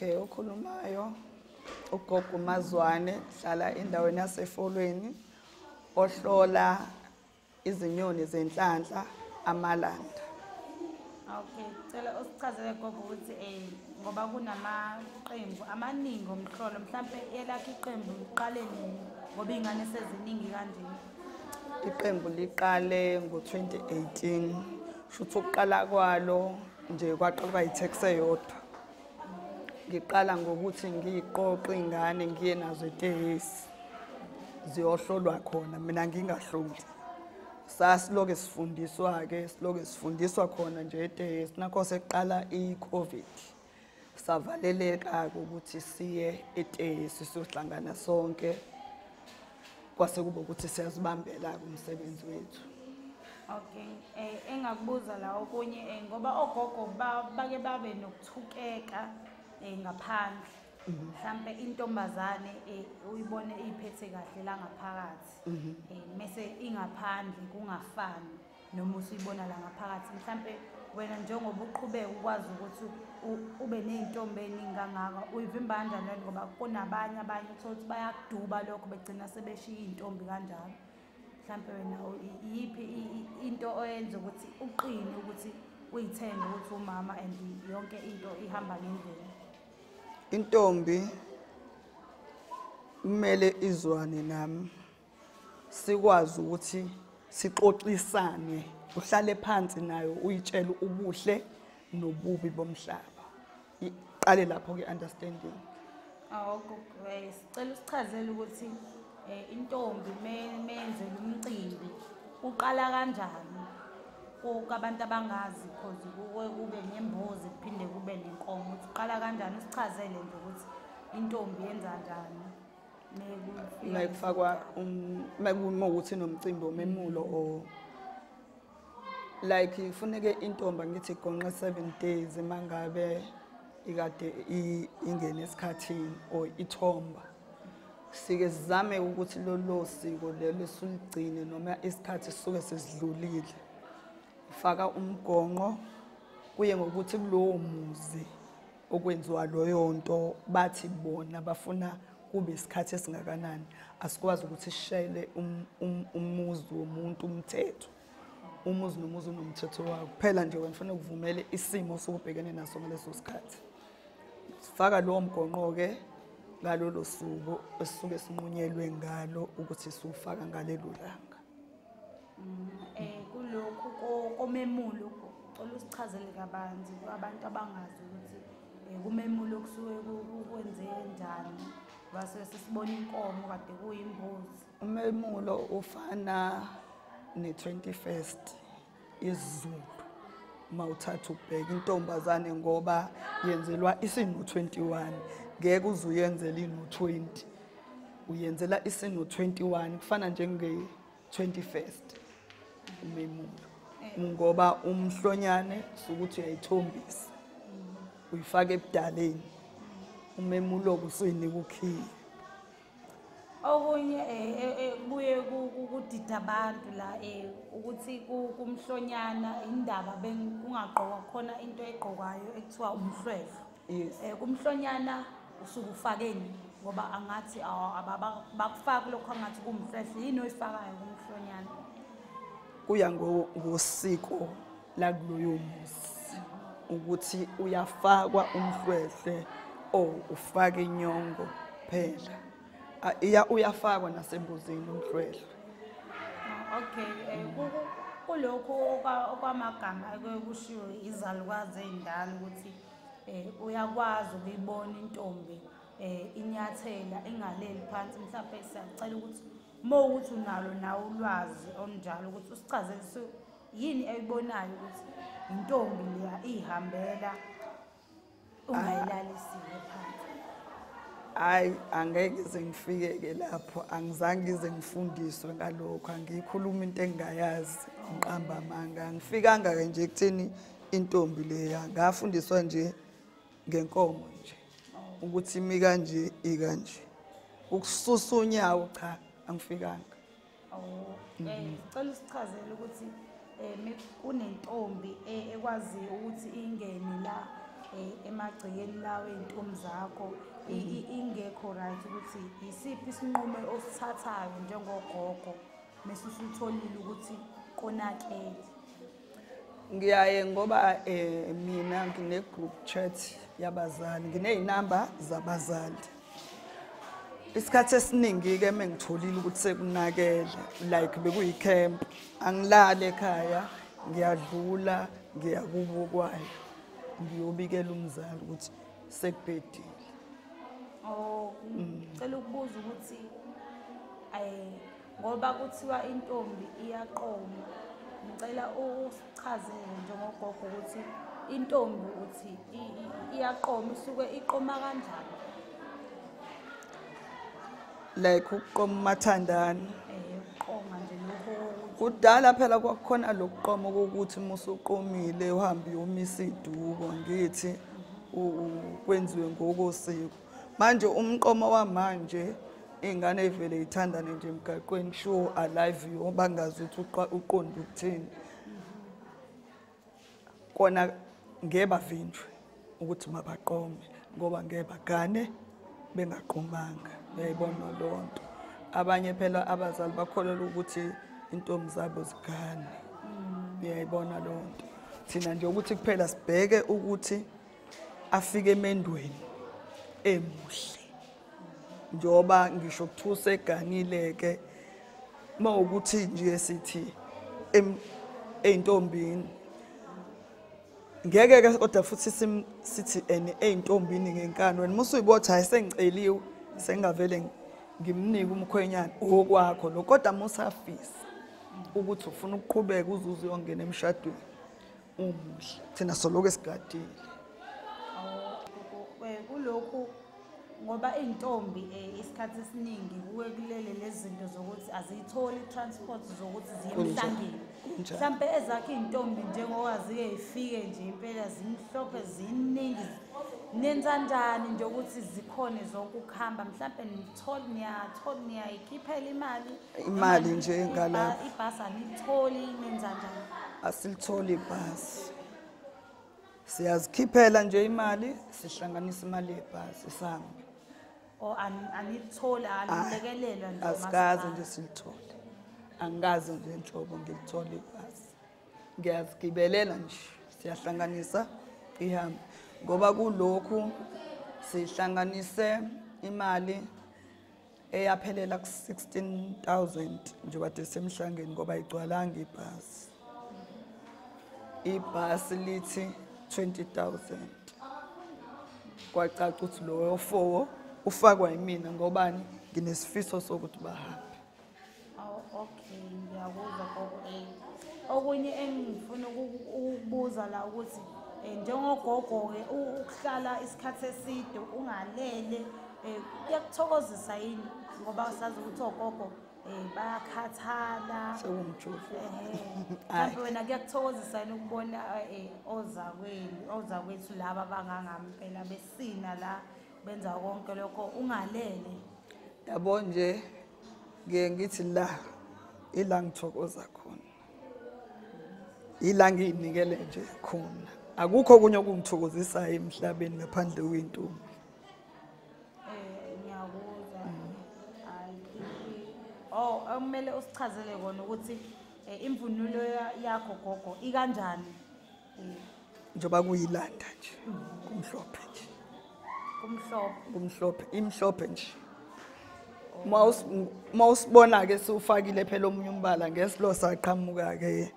Okay, okhulumayo ugogo Mazwane, hlala endaweni yaseFolweni, ohlola izinyoni zenhlanhla amalanda. Okay, cela usichazele gogo ukuthi ngoba kunamaqembu amaningi omhlolo, mhlampe elakhe iqembu liqale nini ngoba iy'ngane seziningi kanje? Iqembu liqale ngo-2018, shuthi ukuqala kwalo nje kwaqala yi-taxi eyodwa. Ngiqala ngokuthi ngiyiqoqe iy'ngane ngiye nazo eTehesi ziyohlolwa khona, mina ngingahloli. Sasiloke sifundiswa-ke, siloke sifundiswa khona nje eTehesi. Nakho sekuqala i-COVID, savaleleka-ke ukuthi siye eTehesi siyohlangana sonke. Kwase kuba ukuthi siyazibambela-ke umsebenzi wethu. Okay, engakubuza la okunye, ngoba ogogo bake babe nokuthukeka ngaphandle. Mhlampe intombazane uyibone iphethe kahle la ngaphakathi, mese ingaphandle kungafani noma usuyibona la ngaphakathi. Mhlampe wena njengoba uqhubeka ukwazi ukuthi ube ney'ntombi ey'ningi kangaka, uyivimba kanjani lento? Ngoba kunabanye abanye uthole ukuthi bayakuduba lokho, begcina sebeshiya iy'ntombi kanjalo. Mhlampe wena iyiphi into oyenza ukuthi uqine, ukuthi uyithembe ukuthi umama and yonke into ihamba ngendlela? Intombi kumele izwane nami, sikwazi ukuthi sixoxisane, uhlale phansi nayo uyitshele ubuhle nobubi bomhlaba. Iqale lapho ke understanding. Awu gogo, sicela usichazele ukuthi intombi meyenzela umcimbi uqala kanjani kwabantu abangazi, cause kuke kube nembuzi kuphinde kube nenkomo, ukuthi uqala kanjani, usichazele nje ukuthi intombi yenza njani mekufakwa mekuwukuthi nomcimbi omemulo or like kufuneke intombi angithi igonqe 7 days mangabe ikade ingene esikhathini or ithomba. Sike sizame ukuthi lolo siko lelo siligcine noma isikhathi sisuke sesidlulile. Faka umgonqo, kuye ngokuthi kulowo muzi okwenziwa loyo nto bathi bona bafuna kube isikhathi esingakanani. Asikwazi ukuthi sishayele umuzi womuntu umthetho. Umuzi nomuzi unomthetho wawo. Kuphela nje wena kufanele uvumele isimo osuke ubhekene naso ngaleso sikhathi. Sifaka lowo mgonqo-ke ngalolo suku esisuke sinqunyelwe ngalo ukuthi siwufaka ngalelo langa. Kulokhu komemulo, cela usichazele kabanzi abantu abangazi ukuthi kumemulo kusuke kwenzeke njani, base sisibona inkomo kade kuyimbuzi. Umemulo ufana ne-21st yesiZulu. Uma uthatha ubheka intombazane ngoba yenzelwa isino-21, ngeke uze uyenzele ino-20, uyenzela isino-21, kufana njenge-21st umemulo. Ngoba umhlonyane sukuthi uyayithombisa, uyifaka ebudaleni, umemulo usuyinika ukhiye. Okunye kubuye kudida abantu la ukuthi kumhlonyana indaba kungagqokwa khona into egqokwayo ekuthiwa umhlwehlwe. Yes. Kumhlonyana usuke ufakeni, ngoba angathi bakufaki lokho angathi kumhlwehlwe, yini oyifakayo kumhlonyana? Kuya ngosiko lakuloyo muzi ukuthi uyafakwa umhlwehlwe or ufake inyongo phela. Uyafakwa nasembuzini umhlwehlwe. Okay, kulokhu okwamagama kushiwo izalukazi ey'ndala ukuthi uyakwazi ukuyibona intombi inyathela ingaleli phansi. Mhlawumbe siyacela ukuthi uma ukuthi unalo nawe ulwazi olunjalo ukuthi usichazele yini eyibonayo ukuthi intombi leya ihambela ungayilalisiwe phansi. Hayi, angeke ngize ngifike-ke lapho, angizange ngize ngifundiswe ngalokho, angiyikhuluma into engingayazi, ngiqamba amanga. Angifikanga-ke nje ekutheni intombi leya, ngafundiswa nje ngenkomo nje ukuthi imi kanje, ikanje. Ukususa unyawo cha, angifikanga. Sicela usichazele ukuthi kunentombi ekwaziyo ukuthi ingene la Emagcekeni lawo ey'ntombi zakho ingekho right, ukuthi isiphi isinqumo osithathayo njengogogo mese usutholile ukuthi konakele? Ngiyaye ngoba mina ngine group chat yabazali, nginey'namba zabazali. Isikhathi esiningi-ke mengitholile ukuthi sekunakele, like bekuyi-camp, angilali ekhaya, ngiyadlula ngiya kubo kwayo, ngiyobikela umzali ukuthi sekubhedile. Oh, ngicela ukubuza ukuthi ngoba kuthiwa intombi iyaqoma, ngicela usichazele njengogogo ukuthi intombi uthi iyaqoma, isuke iqoma kanjani? Like ukuqoma umathandana. Ukuqoma nje lokho. Kudala phela kwakukhona lokuqoma kokuthi uma usuqomile uhambe uyomisa iduko, ngithi kwenziwe ngokosiko. Manje umqomo wamanje iy'ngane ey'vele y'thandane nje emgaqweni, sure alive yo, bangazi ukuthi uqonde ukuthini. Kona ngeke bavinjwe ukuthi mabaqome ngoba ngeke bagane bengaqomanga, uyayibona leyo nto. Abanye phela abazali bakholelwa ukuthi intombi zabo zigane, uyayibona leyo nto. Thina nje ukuthi kuphela sibheke ukuthi afike emendweni emuhle, njengoba ngisho kuthiwa useganile-ke, uma ukuthi nje sithi ey'ntombini ngeke-ke, kodwa futhi sithi ene ey'ntombini ngenkani. Wena uma usuyibotha hhayi sengiceliwe, sengingavele ngimnike umkhwenyana okwakho lo, kodwa uma usafisa ukuthi ufuna ukuqhubeka uze uze uyongena emshadweni umuhle, thina soloko esigadile. Kulokhu ngoba iy'ntombi isikhathi esiningi kuke kulele lezi zinto zokuthi aziyitholi i-transport zokuthi ziye emhlangeni. Mhlampe ezakho iy'ntombi njengoba zike y'fike nje impela zimhlophe ziningi, nenza njani nje ukuthi zikhone zonke ukuhamba? Mhlampe niyayikhiphela imali? Imali nje ngalapho. Ibhasi anilitholi, nenza njani? Asilitholi ibhasi. Siyazikhiphela nje imali, sihlanganisa imali yebhasi sihambe. O anilitholi, anilekelelwa nje? Asikaze nje silithole. Angikaze nje nhlobo ngilithole ibhasi. Ngiyazigibelela nje, siyahlanganisa ihambe. Ngoba kulokhu sihlanganise imali eyaphelela ku-16,000 njengoba kade semhlangeni, ngoba ayigcwalanga ibhasi. Ibhasi lithi 20,000. Kwacaca ukuthi loyo 4 ufakwa yimina ngobani, nginesifiso sokuthi bahambe. Oh, okay, ngiyakuzwa gogo. Okunye engifuna ukukubuza la ukuthi njengogogo-ke ukuhlala isikhathi eside ungalele kuyakuthokozisa yini? Ngoba sazi ukuthi ogogo bayakhathala. Sewumjovo. Mhlawumbe wena kuyakuthokozisa yini ukubona ozakwethu laba abangangampela besina la benza konke lokho ungalele? Yabo nje ngiye ngithi la ila ngithokoza khona, ila ngiyinikele nje khona. Akukho okunye okungithokozisayo emhlabeni ngaphandle kwey'ntombi. Ngiyakuzwa. Oh, okumele usichazele kona ukuthi imvunulo yakho gogo ikanjani? Njengoba kuyilanda nje, kumhlophe nje. Kumhlophe. Kumhlophe, imhlophe nje. Uma usibona-ke siwufakile phela omunye umbala, ngesilo saqhamuka-ke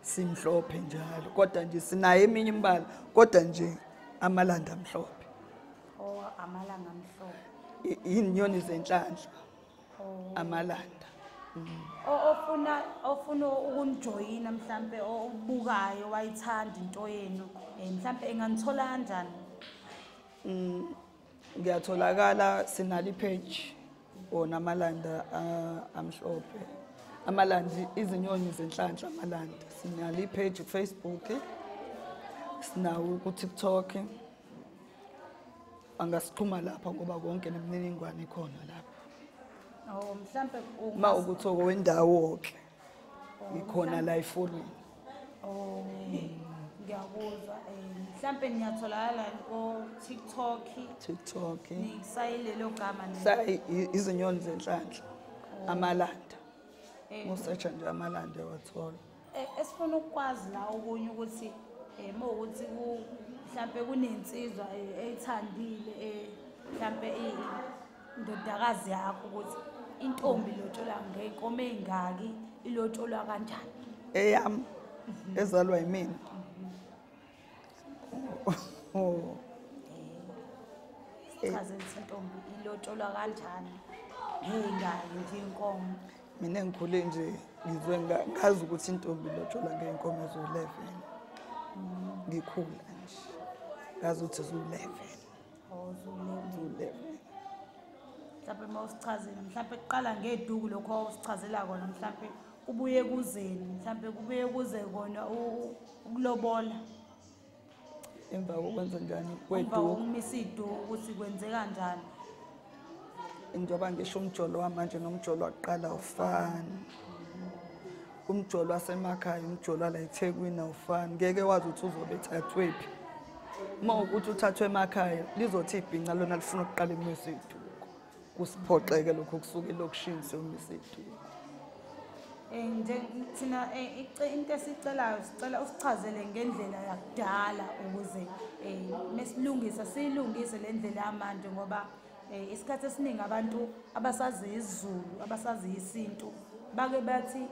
simhlophe njalo, kodwa nje sinayo eminye imibala, kodwa nje amalanda amhlophe. Oh, amalanga amhlophe. Iy'nyoni zenhlanhla. Amalanda. Ofuna ukunijoyina mhlampe, obukayo wayithanda into yenu, mhlampe enganithola kanjani? Ngiyatholakala, sinalo i-page wona amalanda amhlophe. Amalanda, izinyoni zenhlanhla amalanda. Sinalo i-page ku-Facebook, sinawo ku-TikTok. Angasixhuma lapha ngoba konke nemininingwane ikhona lapha. Oh, mhlampe Uma ukuthi okwendawo-ke, ngikhona la efolweni. Oh, Ngiyakuzwa. Mhlampe niyatholakala ko TikTok. TikTok. Nisayilelo gama nje. Sayi izinyoni zenhlanhla. Amalanda. Musearch nje amalanda uyawathola. Esifuna ukwazi la okunye ukuthi mawukuthi mhlampe kunensizwa eyithandile mhlampe indodakazi yakho ukuthi intombi ilotsholwa ngey'nkomo ey'ngaki, ilotsholwa kanjani? Eyami ezalwa yimina. Sichaze ukuthi intombi ilotsholwa kanjani, ngey'ngaki nje iy'nkomo. Mina engikhule nje ngizwe ngazi ukuthi intombi ilotsholwa ngey'nkomo eziwu-11. Ngikhula nje ngazi ukuthi ziwu-11. Oh, ziwu-11. Ziwu-11. Mhlawumbe uma usichazela, mhlawumbe kuqala ngeduku lokho owusichazela kona, mhlawumbe kubuye kuzeni, mhlawumbe kubuye kuze kona ukulobola. Emva kokwenza njani Emva kweduku? kokumisa iduku ukuthi kwenzeka kanjani? Njengoba ngisho umjolo wamanje nomjolo wakuqala awufani. Umjolo wasemakhaya, umjolo wala eThekwini awufani. Ngeke wazi ukuthi uzobe ethathwephi. Uma ukuthi uthathwe emakhaya, lizothi ibhinca lona lifuna ukuqala imisa iduku. Kusiphoxeke lokho kusuka elokishini siyomisa iduku. Nje thina into esicelayo sicela usichazele ngendlela yakudala ukuze mesilungisa siyilungise le ndlela yamanje, ngoba isikhathi esiningi abantu abasazi isiZulu, abasazi isintu bake bathi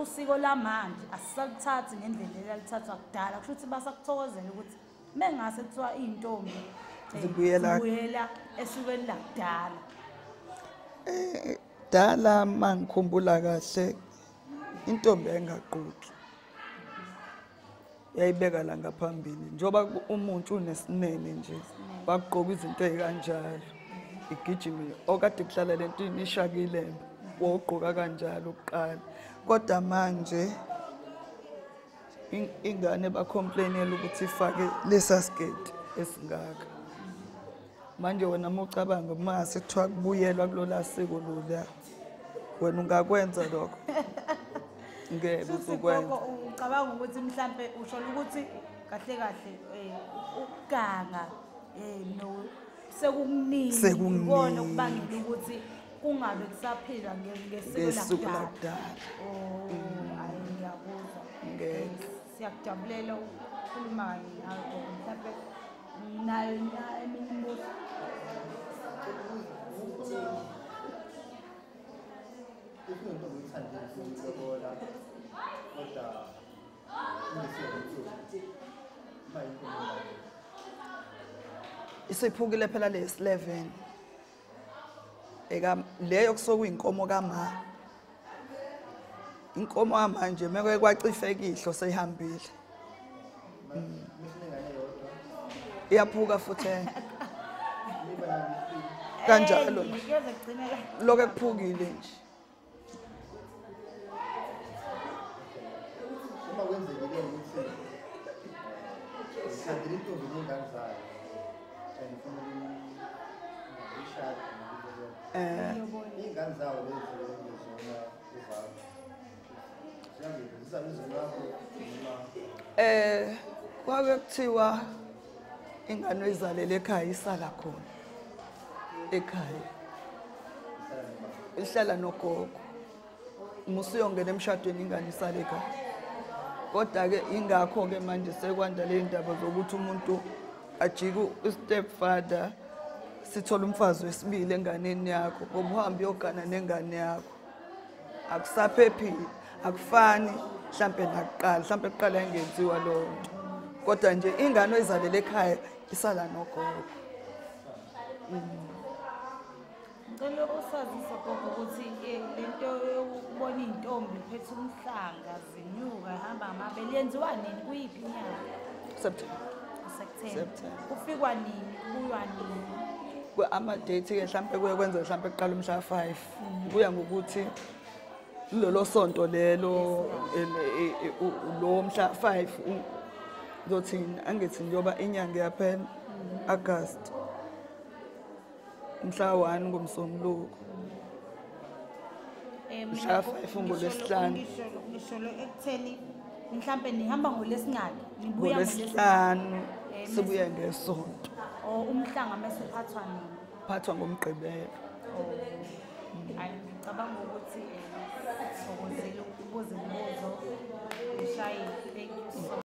usiko lamanje asisaluthathi ngendlela elalithathwa kudala. Kusho ukuthi basakuthokozela ukuthi mengase kuthiwa iy'ntombi zibuyela esukweni lakudala. Dala mangikhumbula kahle intombi yayingagqoki, yayibeka la ngaphambili. Njengoba umuntu unesinene nje bagqoka izinto ey'kanjalo, igijime okade kuhlala le nto inishakile wawugqoka kanjalo kuqala. Kodwa manje ingane bacomplainela ukuthi ifake lesa sketi esingaka. Manje wena uma ucabanga uma sekuthiwa kubuyelwa kulola siko loluya, wena ungakwenza lokho? Ngeke Shuthi uzukwenza. gogo, ucabanga ukuthi mhlampe usho ukuthi kahle kahle ukuganga no sekukuningi, Sekukuningi. ikona okubangela ukuthi kungabe kusaphilwa ngesiko Ngesiko lakudala. lakudala. Oh, hayi ngiyakuzwa. Ngeke. Siyakujabulela ukukhuluma kanye nawe gogo. Mhlampe nayo na eminye imibuzo. If intombi uyithandile ukulobola kodwa ingesiyo intombi, iba yintombi engane. Isiphukile phela le 11. Eka leyo kusuke kuyinkomo kama. Inkomo manje meke kwacifeka ihlo seyihambile. Mesinengane yodwa. Iyaphuka futhi enye. Kanjalo nje. Ngiyeze kugcine la. Lokho ekuphukile nje. Uma kwenzekile ukuthi ngithandile intombi ney'ngane zayo and ngifuna ukuyishada nokulobola. Iy'ngane zawo lezi ezona ezakho ziyangiphi? Zizalwa emzini wakho noma? Kwake kuthiwa ingane oyizalele ekhaya isala khona ekhaya, ihlala nogogo. Uma usuyongena emshadweni ingane isale ekhaya. Kodwa-ke ingakho-ke manje sekwanda le ndaba zokuthi umuntu ajike u-stepfather, sithole umfazi wesibili enganeni yakho, ngoba uhambe uyogana nengane yakho. Akusaphephile, akufani mhlampe nakuqala, mhlampe kuqala yayingenziwa leyo nto. Kodwa nje ingane oyizalele ekhaya isala nogogo. Ngicela usazise gogo ukuthi lento yokubona iy'ntombi iphethe umhlanga zinyuka ihamba ngamabele yenziwa nini, kuyiphi inyanga? September. September. September. Kufikwa nini, kubuywa nini? Ama-date-ke mhlampe kuye kwenzeka mhlampe kuqala umhla 5. Kuya ngokuthi lolo sonto lelo, lo mhla 5 uzothini, angithi njengoba inyanga iyaphela August, mhla 1 ngomsombuluko. Mhla 5 ngolwesihlanu. Ngisho ekutheni Mhlampe nihamba ngolesingaki? Nibuya ngolwesihlanu, sibuye ngesonto. Oh, umhlanga mase uphathwa nini? Phathwa ngomgqibelo. Hayi, ngicabanga ukuthi sithokozile ukubuza